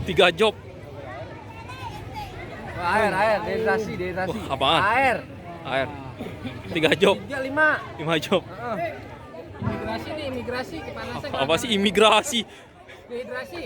Tiga job. Air, dehidrasi. Wah, apaan? Air. 3 job. 5 job. Imigrasi kepanasan. Apa sih imigrasi? Dehidrasi.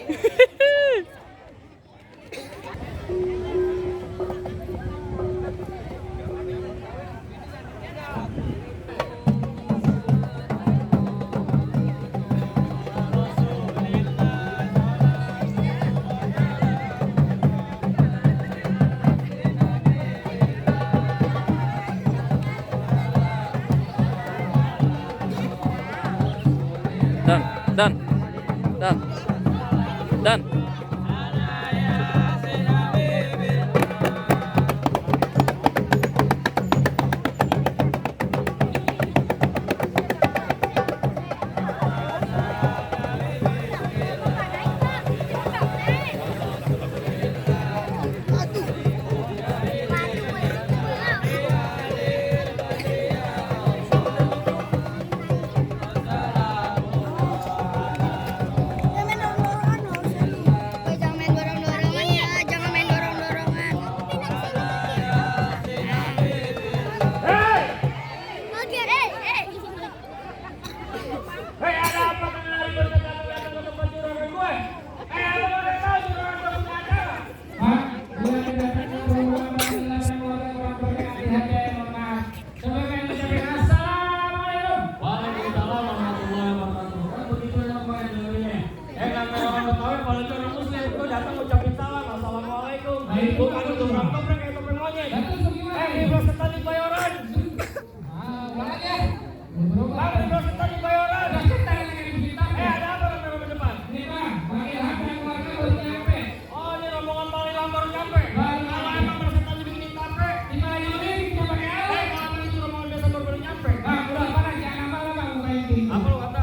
Dan. Bukan untuk rampok kayak topeng monyet. Prosetan di Bayoran. Bang, prosetan di Bayoran. Ada apa di depan? Oh, ini rombongan paling lambat nyampe. Kalau emang prosetan dibikin tape, kalau itu rombongan biasa baru nyampe. Apa lu kata?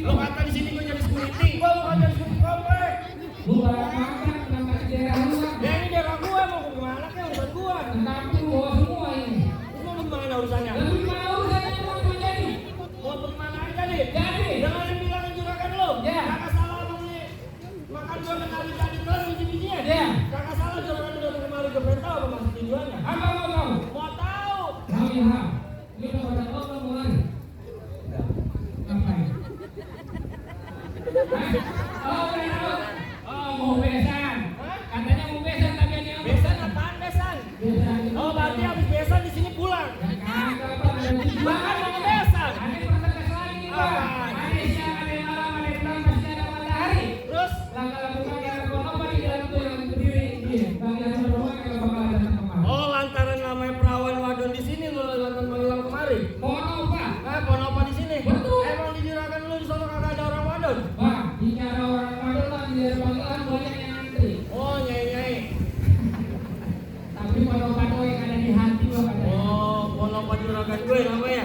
Lu kata di sini gua jadi security. Gua bukan jadi security komplek. Urusannya. Mau kemana aja nih? Jangan bilangin juragan lu. Kakak salah lu nih. Makan gua kali terus biji-bijian. Kakak salah juragan udah kemari ke Bentau apa masih tujuannya? Apa mau tahu? Mau tahu. Ini kepada Allah mulai. Ngapain? Mau besan. Katanya mau besan tapi ini apa? Besan apaan besan? Oh, berarti habis besan di sini pulang. Bahkan mau besan. Terus oh, lantaran namanya perawan wadon di sini lu lantaran menghilang kemari. Pohon apa di sini? Betul. Emang di juragan lu di sana kagak ada orang wadon? Bicara orang wadon lah, biar panggilan banyak yang antri. Oh, nyai. Tapi pondok-pondok yang ada di hati lo katanya. Oh, pohon apa juragan gue namanya?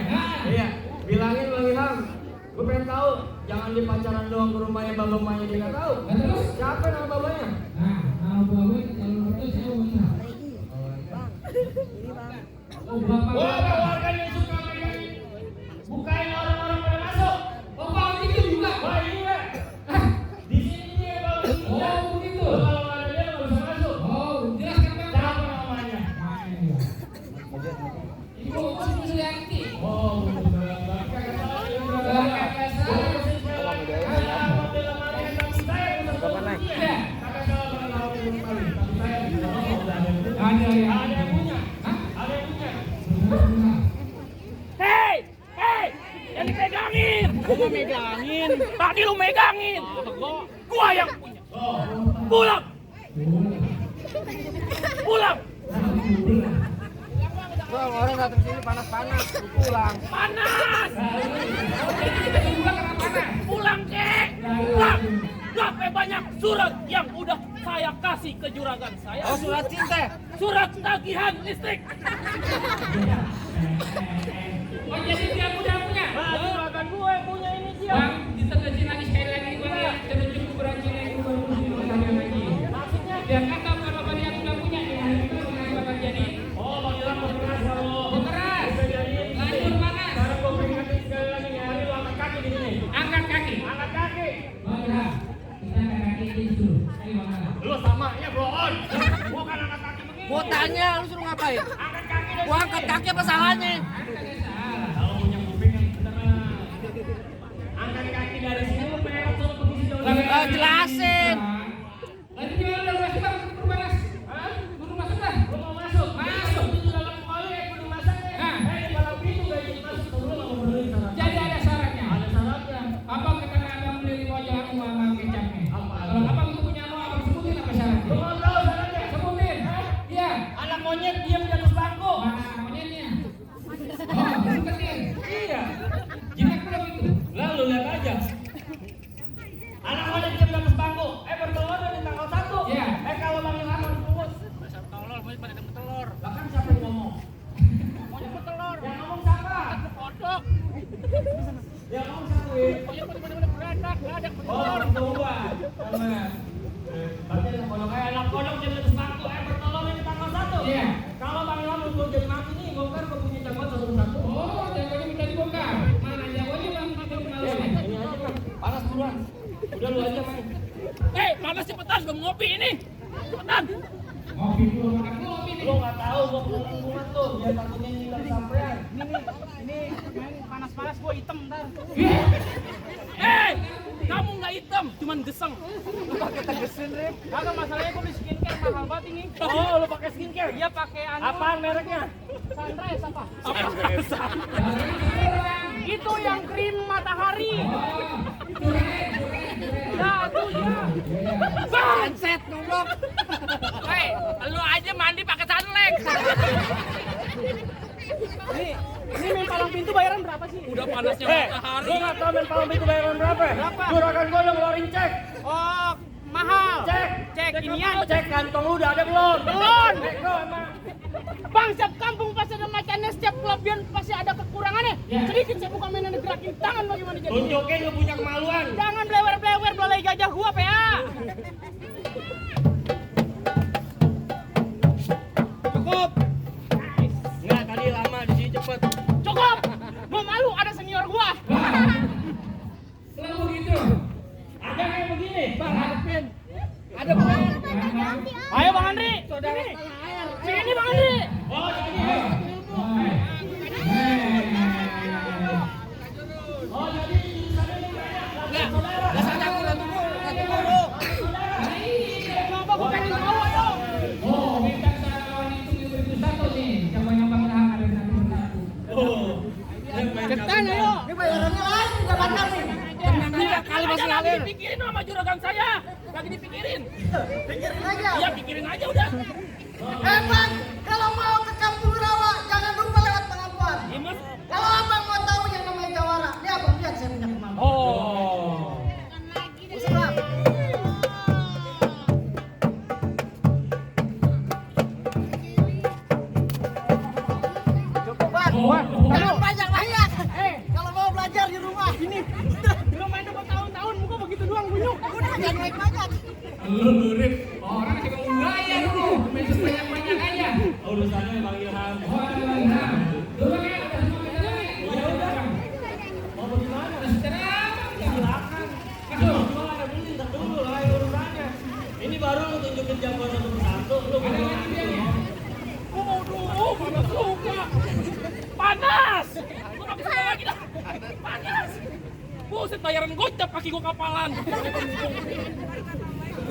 Iya, bilangin Bang Ilham. Gue pengen tahu, jangan di pacaran doang ke rumahnya babanya dia nggak tahu. Terus? Siapa nama babanya? Nama bawa kalau itu saya mau lihat. Oh, bapak. Oh, warga yang suka megang bukain orang-orang pada masuk. Oh, Bang itu juga. Wah, ini Pak. Di sini dia Bang. Oh, begitu. Kalau nggak ada dia nggak bisa masuk. Oh, jelaskan Bang. Siapa namanya? Ibu Sulianti. Oh, Hei, yang dipegangin. Gua mau megangin. Tadi lu megangin. Gua yang punya. Pulang. Bang, orang datang sini panas-panas, pulang. Panas. Pulang, Kek. Pulang. Berapa banyak surat yang udah saya kasih ke juragan saya? Oh, surat cinta. Surat tagihan listrik. Oh, jadi dia punya. Nah, juragan gue punya ini dia. Bang, ditegasin lagi sekali lagi Bang ya. Sudah cukup berani yang baru. itu. Ayo Bang. Lu sama ya bro on. Gua kan angkat kaki begini. Gua tanya, lu suruh ngapain? Angkat kaki dari Gua angkat kaki apa salahnya? Kalau punya kuping yang beneran. Angkat kaki dari sini lu pengen suruh posisi jauh. Jelasin. Lagi gimana udah masuk Bang? Panas. Hah? Belum masuk dah. Lu mau masuk? Masuk. Itu dalam kali kudu masaknya. Di dalam pintu gak jadi masuk. Lu enggak mau beli syarat. Jadi ada syaratnya. Ada syaratnya. Abang ketika abang beli wajah aku sama kecapnya. Apa? Kalau abang itu punya mau abang sebutin apa syaratnya? Lu mau tahu syaratnya? Sebutin. Iya. Anak monyet diam di atas bangku. Mana monyetnya? Oh, sebutin. Iya. Jinak belum itu? Lalu lihat aja. Anak monyet diam di atas bangku. Bertelur dari tanggal 1. Iya. Kalau Bang Ilham harus pungut. Dasar tolol, monyet pada telur. Bahkan siapa yang ngomong? Monyet bertelur. Yang ngomong siapa? Kodok. Yang ngomong siapa? Win? Monyet bener-bener beranak, nggak ada Oh, bertelur. orang tua. Sama. Berarti anak kodok anak kodok diam di atas bangku. Bertelur dari tanggal 1. Iya. Kalau Bang Ilham mau jadi mati nih, bongkar gua punya jagoan satu-satu. Oh, jagoannya minta dibongkar. Mana jagoannya Bang? Kita kenal. Ini aja Bang. Panas buruan. Udah lu aja main. Panas cepetan, belum ngopi ini. Cepetan. Ngopi dulu makan kopi nih. Lu nggak tahu gua punya lingkungan tuh. Biar takutnya ngilang sampean. Ini main panas-panas gua hitam ntar. Kamu nggak hitam, cuman geseng. Lu pakai tegesin, Rip. Kagak masalahnya gua beli skincare mahal banget ini. Oh, lu pakai skincare? Iya pakai Apaan mereknya? Sunrise apa? Orang. Itu yang krim matahari. Ya, tuh ya. Sunset goblok. Lu aja mandi pakai sunlight. Ini main palang pintu bayaran berapa sih? Udah panasnya Lu matahari. nggak tahu main palang pintu bayaran berapa? Berapa? Juragan gua udah ngeluarin cek. Oh, mahal. Cek. Cek inian. Cek kantong lu udah ada belum? Belum. Bego emang. Bang, setiap kampung pasti ada macannya, setiap kelebihan pasti ada kekurangannya. Sedikit saya bukan mainan gerakin tangan bagaimana jadi. Tunjukin lu punya kemaluan. Jangan blewer-blewer belai gajah gua, PA. Cukup. Enggak, tadi lama di sini cepet. Cukup. Gua malu ada senior gua. Selalu gitu. Ada kayak begini. Bang, hadapin. Ada Bang. Ayo Bang Andri. Sini. Sini Bang Andri. Oh, jadi. Oh, jadi di sana ini banyak. Biasanya aku lihat dulu. Kenapa gua pengen tahu ayo. Oh, minta cara lawan itu beribu satu nih. Coba yang Bang Ilham ada satu. Oh. Cepetan ayo. Ini bayarannya lagi udah lancar nih. Tenang kali masih Lagi ngalir. dipikirin sama juragan saya. Lagi dipikirin. Pikirin aja. Iya, pikirin aja udah. Bang, kalau mau ke Kampung Rawa, jangan lupa lewat pengakuan. Iya, Mas. Kalau abang mau tahu yang namanya jawara, ini abang lihat saya punya kemampuan. Oh. Usah, Bang. Cukup Bang. Jangan banyak-banyak. Kalau mau belajar di rumah. Ini. Belum main udah tahun-tahun muka begitu doang bunyuk. Udah jangan banyak-banyak. Lu Rip. Orang juga mau bayar lu. Main sebanyak-banyak aja. Oh, urusannya Bang Ilham. Oh, ada Bang Ilham. Lu pakai ada semua kita nih. Ya udah. Mau bagaimana? Silakan. Masuk. Cuma ada beli ntar dulu lah urusannya. Ini baru lu tunjukin jagoan satu persatu. Lu Ada lagi dia nih. Waduh, panas juga. Panas. Gua pakai sandal lagi dah. Panas. Buset, bayaran gocap kaki gua kapalan.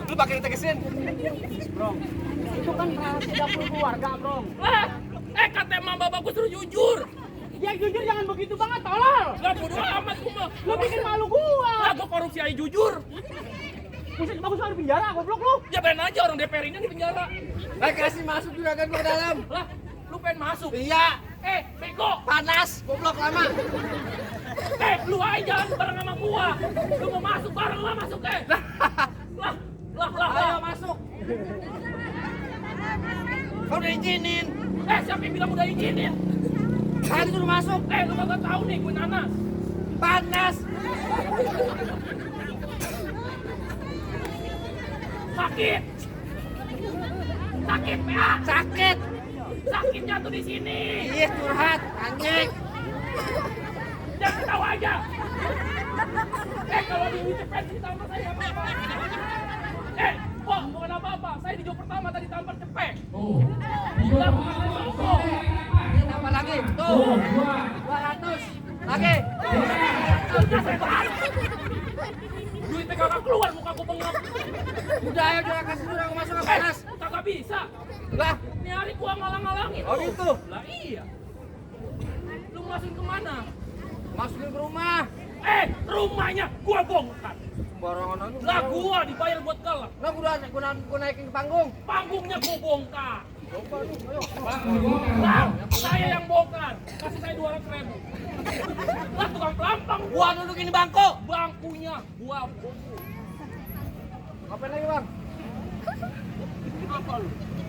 Lu pakai tegesin. Bro. Itu kan rahasia dapur keluarga, Bro. Lah, kata emang bapak gua suruh jujur. Ya jujur jangan begitu banget, tolol. Lah, bodo amat gua mah. Lu bikin malu gua. Lah, gua korupsi aja jujur. Buset, bagus di penjara, goblok lu. Ya pengen aja orang DPR ini di penjara. Kasih masuk juragan gua ke dalam. Lah, lu pengen masuk. Iya. Bego. Panas, goblok lama. Lu aja jangan bareng sama gua. Lu mau masuk bareng lah masuk Lah. Ayo masuk. Kau udah izinin. Siapa yang bilang udah izinin? Kan suruh masuk. Lu kagak tahu nih gue nanas. Panas. Sakit, PA. Sakit. Sakitnya tuh di sini. Iya, curhat, anjing. Jangan tahu aja. Kalau di WTP ditambah saya apa-apa. Pak, bukan apa-apa. Saya di job pertama tadi tampar cepet. Oh. Lah, bukan saya sombong. Tambah lagi. Tuh. 200. Lagi. Duitnya kagak keluar, muka aku bengap. Udah ayo juragan Juragan masuk ke panas. Kagak bisa. Lah, Ini hari gua ngalang-ngalangin. oh lu. gitu. Lah iya. Lu masukin kemana? Masukin ke rumah. Rumahnya gua bongkar. Sembarangan aja. Lah gua dibayar buat kalah. Nah, gua naikin ke panggung. Panggungnya gua bongkar. Coba lu, ayo. Lah, saya yang bongkar. Kasih saya 200.000. Lah tukang pelampang Gua dudukin di bangku. bangkunya gua bongkar. Ngapain lagi, Bang? Apa lu?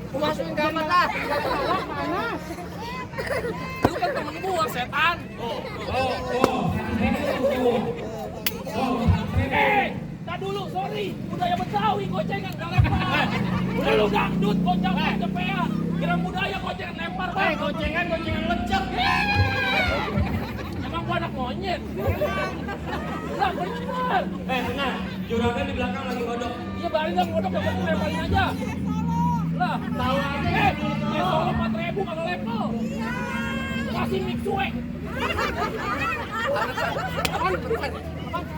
Gua masukin ke kamar lah. Panas. Lu kan temen gua setan. Tak dulu, sorry. Budaya Betawi, gocengan gak lempar. Udah lu dangdut, gocap cepea. Kira budaya gocengan lempar. Gocengan lecek. Emang gua anak monyet. Lah, bener. Benar. Juragan di belakang lagi godok. Iya, balik dong, godok dapat lemparin aja. Lah, tahu aja. Solo 4.000 kalau level. Kasih mixue.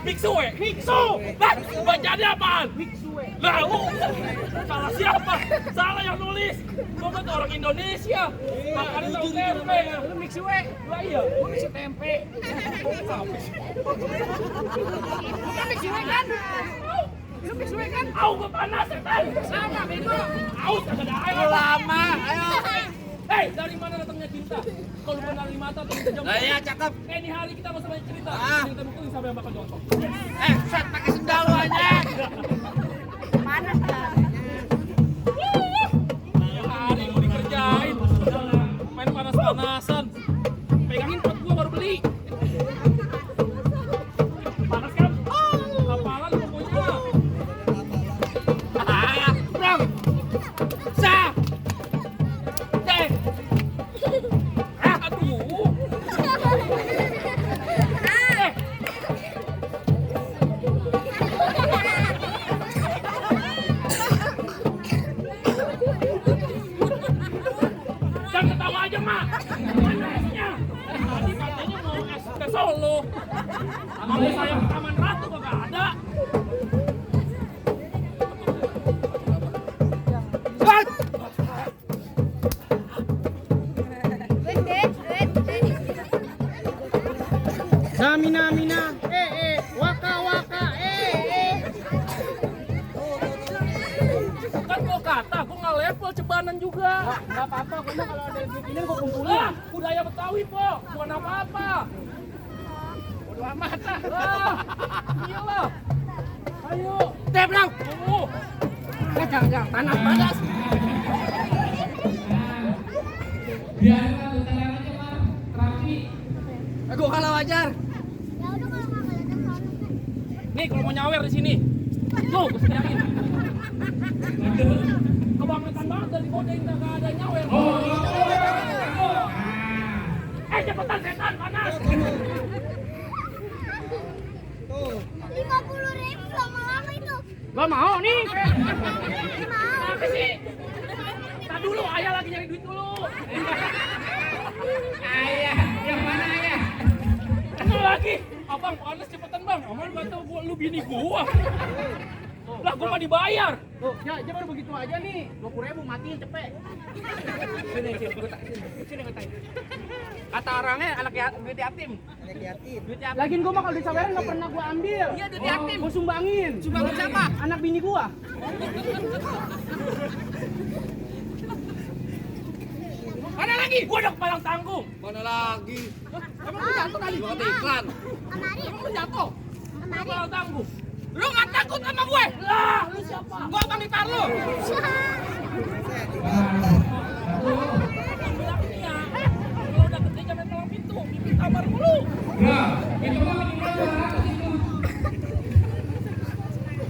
Mixue. Mixu. Lah, bacanya apaan? Mixue. Lah, lu salah siapa? Salah yang nulis. Gua kan orang Indonesia. Makanya tahu tempe. Lu mixue. Lah iya, gua mixu tempe. Bukan mixue kan? Lu mixue kan? Au, gua panas setan. Sama, bego. Au, kagak ada air. Lama, ayo. Dari mana datangnya cinta? Kalau benar di mata atau di jam? Nah, iya, cakep. Ini hari kita nggak usah banyak cerita. Ah. Kita buktiin siapa yang bakal jongkok. Set pakai sendal lu aja. Panas kan? Tiap hari mau dikerjain. Main panas-panasan. Pegangin pot gua baru beli. Panas kan? Kapalan pokoknya. Bang. Sa. Aduh. Jangan ketawa aja, Mak. Panasnya. Tadi katanya mau es ke Solo. Mau saya ke Taman Ratu kagak ada. Mina. Waka. Kan gua kata, gua nggak level cebanan juga. Gak apa-apa, gua kalau ada duit ini gua kumpulin. Lah, budaya Betawi, Po. Bukan apa-apa. Bodo amat lah. Lah, iyalah. Ayo. Tep dong. Tunggu. Jangan, panas. Biarkan bentar aja, Pak. Rapi. Gua kalah wajar. Nih, kalau mau nyawer di sini. Tuh, gua sediain. Kebangetan banget dari kodein kagak ada nyawer. Cepetan setan, panas. 50.000 lama-lama itu. Gak mau nih. Apa sih? Tar dulu, ayah lagi nyari duit dulu. Ayah, yang mana ayah? Itu lagi. Abang, panas cepetan, Bang. Amal gak tau gua lu bini gua. Lah, gua mah dibayar. Tuh, ya baru begitu aja nih. 20.000 matiin cepet. Sini gue tanya. Kata orangnya anak duit yatim. Lagian gua mah kalau disawerin gak pernah gua ambil. Iya, duit yatim. Gua sumbangin. Sumbangin siapa? Anak bini gua. Mana lagi? Gua udah kepalang tanggung. Mana lagi? Emang lu jatuh tadi? Gua kata iklan. Kemari. Emang lu jatuh? Kemari. Kepalang tanggung. Lu gak takut sama gue? Lah, lu siapa? Gua abang ipar lu. Bilangnya, kalau udah gede jangan tolong pintu, pipit kamar mulu. Nah, itu mah minimal 200 itu.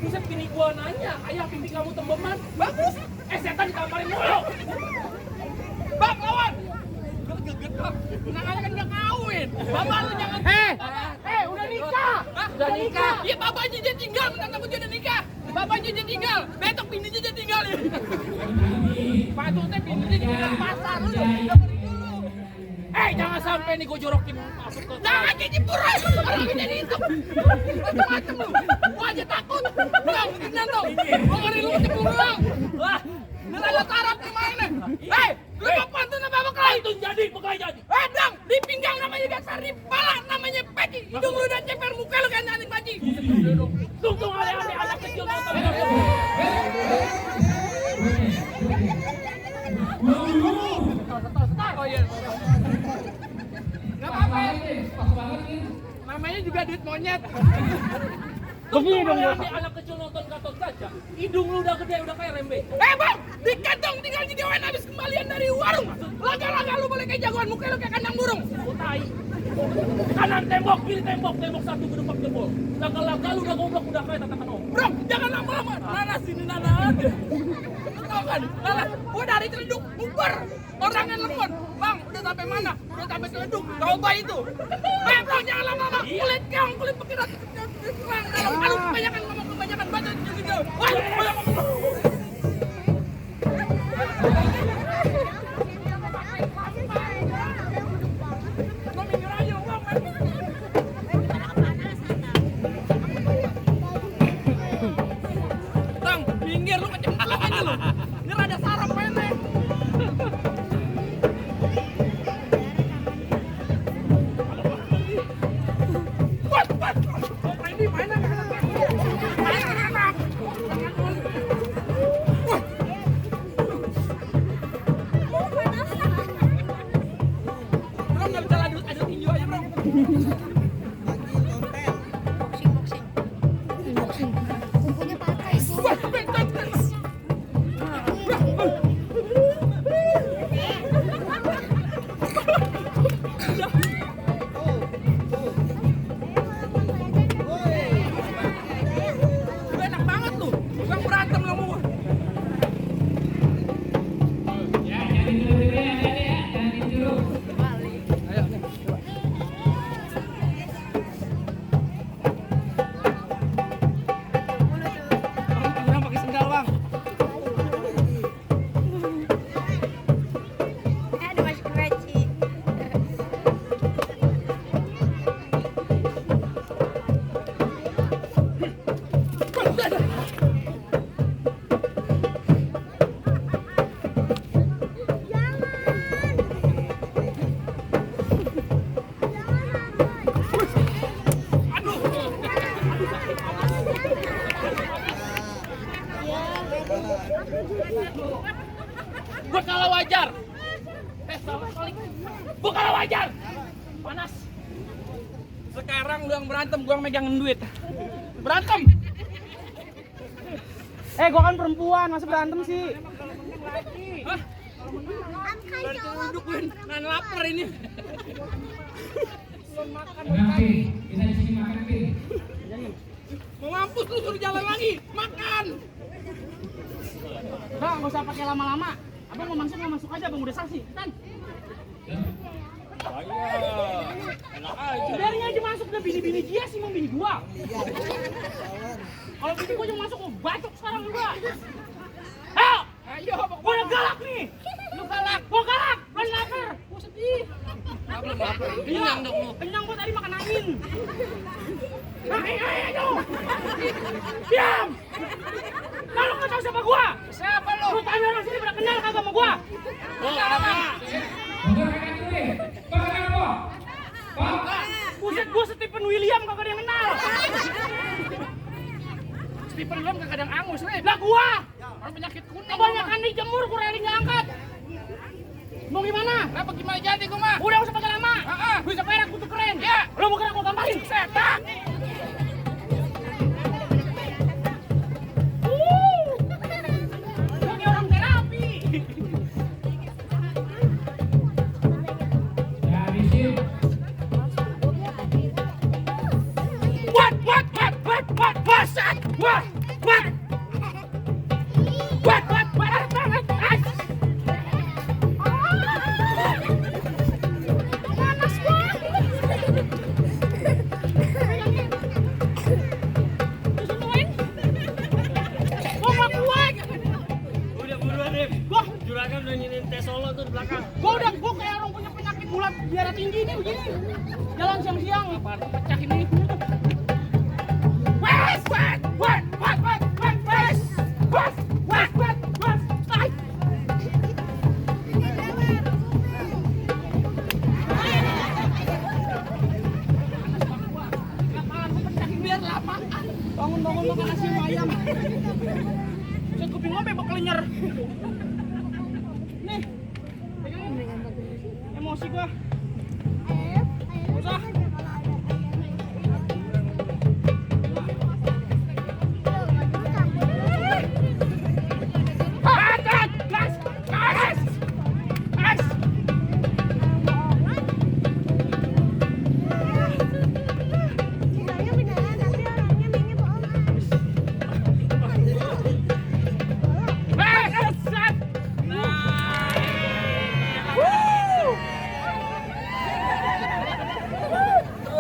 Buset, bini gua nanya, ayah pipi kamu tembeman? Bagus. Setan ditamparin mulu. Bang, lawan. Geget-geget. Nah, ayah kan udah kawin. Bapak lu jangan. Udah nikah. Udah nikah. Iya, bapaknya dia tinggal, mentang-mentang dia udah nikah. Bapaknya dia tinggal. Beto bininya aja tinggalin. Patutnya bininya tinggal pasar lu. Dulu. Jangan sampai nih gue jorokin masuk ke. Jangan jadi pura. Orang jadi itu. Macam-macam lu. Gua aja takut. Bang, beneran dong. Gua ngeri lu cemburu lu. Wah, nelayan tarap gimana? Lu mau pantun apa beklai? Itu jadi beklai jadi. Dang, di pinggang namanya dasar, di pala namanya peci. Hidung lu udah ceper, muka lu kayak anjing baji. Tunggu ale-ale anak kecil nonton. Setar. Oh iya. Gak apa-apa. Pas banget nih. Namanya juga duit monyet. Begini dong ya. Anak kecil nonton Gatot Kaca. Hidung lu udah gede, udah kayak rembe. Bang, tiket dong tinggal digawain habis kembalian dari warung. Laga-laga lu boleh kayak jagoan, muka lu kayak kandang burung. Tai. Kanan tembok, kiri tembok, tembok satu gedebak jempol. Laga-laga lu udah goblok, udah kayak tatakan om. Bro, jangan lama-lama. Nanas ini nanas. Lu tau kan? Nanas, gua dari Ciledug, bubar. Orangnya lepon. Bang, udah sampai mana? Udah sampai Ciledug. Coba itu. Bro, jangan lama-lama. Kulit keong, kulit pekirat. Aduh, kebanyakan ngomong, kebanyakan baca juga. Wah, banyak ngomong. Lo minggir aja, Bang. Bang, minggir lu kecepatan aja lu. Ini rada sarap mainnya. Buat. Ini mainnya enak. Bro, nggak bisa ada tinju aja, bro. Kumpulnya pakai sih. Wah, bentar. Lu enak banget lu. Bang berantem lu mau. Ya, jangan dulu ya, jangan dulu. Ayo. Bang, pakai sendal, Bang. Ada masuk peci. Gua kalah wajar. Salah kali. Gua kalah wajar. Panas. Sekarang lu yang berantem, gua yang megangin duit. Berantem. Gua kan perempuan, masa berantem sih? Hah? Duduk Win, nan lapar ini. Tenang, Pi. Kita di sini makan, Pi. Mau mampus lu suruh jalan lagi. Makan. Bang, nggak usah pakai lama-lama. Abang mau masuk aja, Bang udah saksi, kan? Biarin aja masuk, udah bini-bini dia sih, mau bini gua. Kalau bini gua yang masuk, gua bacok sekarang juga. Ayo, Gua udah galak nih. lu galak. Gua galak, belum lapar. Gua sedih. Belum lapar. Kenyang dong lu. Kenyang gua tadi makan angin. Ayo. Diam. Kalau nggak tahu siapa gua? Siapa lu? Lu tanya orang sini pada kenal kagak sama gua? Siapa? Mundur kanan dulu, Pi. Bang, kenapa? Bang, Buset, gua Stephen William kagak ada yang kenal. Stephen William kagak ada yang angus, lah gua. Orang penyakit kuning. Kebanyakan dijemur, gua railing nggak angkat. Mau gimana? Kenapa gimana jadi gua mah? Udah usah pakai lama. Heeh. Bisa perak, kutu keren. Ya. Lo mau keren, gua gambarin. Setak. Gua kayak orang terapi. ya habisin. What? Panas banget. kan udah nyinin tes solo tuh di belakang. Gua kayak orang punya penyakit bulat darah tinggi nih begini. Jalan siang-siang. Apa pecah ini? Wes. Bangun makan nasi ayam. Set kuping ngopi bakal lenyer. Nih. Pegangin. Emosi gua. Usah.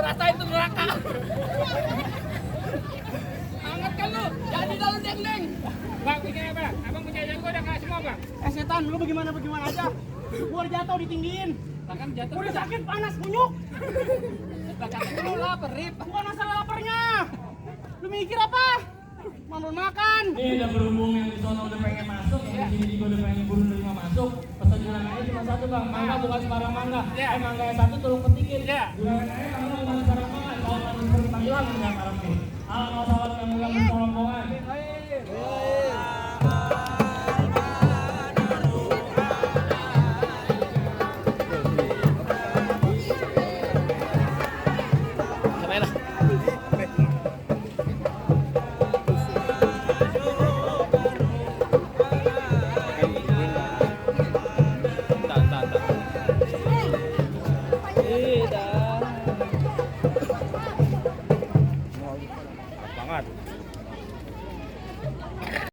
Rasain tuh neraka. Anget kan lu? Jadi dalam deng-deng. Bang, bikin apa? Abang punya jago udah kasih semua, Bang. Setan, lu bagaimana aja. Gua jatuh ditinggiin. Bahkan jatuh. Udah sakit, panas, kunyuk. Bahkan lu lapar, Rip. Bukan masalah laparnya. Lu mikir apa? Mau makan. Ini udah berhubung yang di sono udah pengen masuk, yang di sini juga udah pengen buru nerima masuk. Pesan juragan aja cuma satu bang, mangga bukan sembarang mangga. Mangga yang satu tolong petikin. Juragan aja mangga bukan sembarang mangga. Kalau nanti seperti panggilan nggak marah nih. Alam masalah yang tolong-tolongan.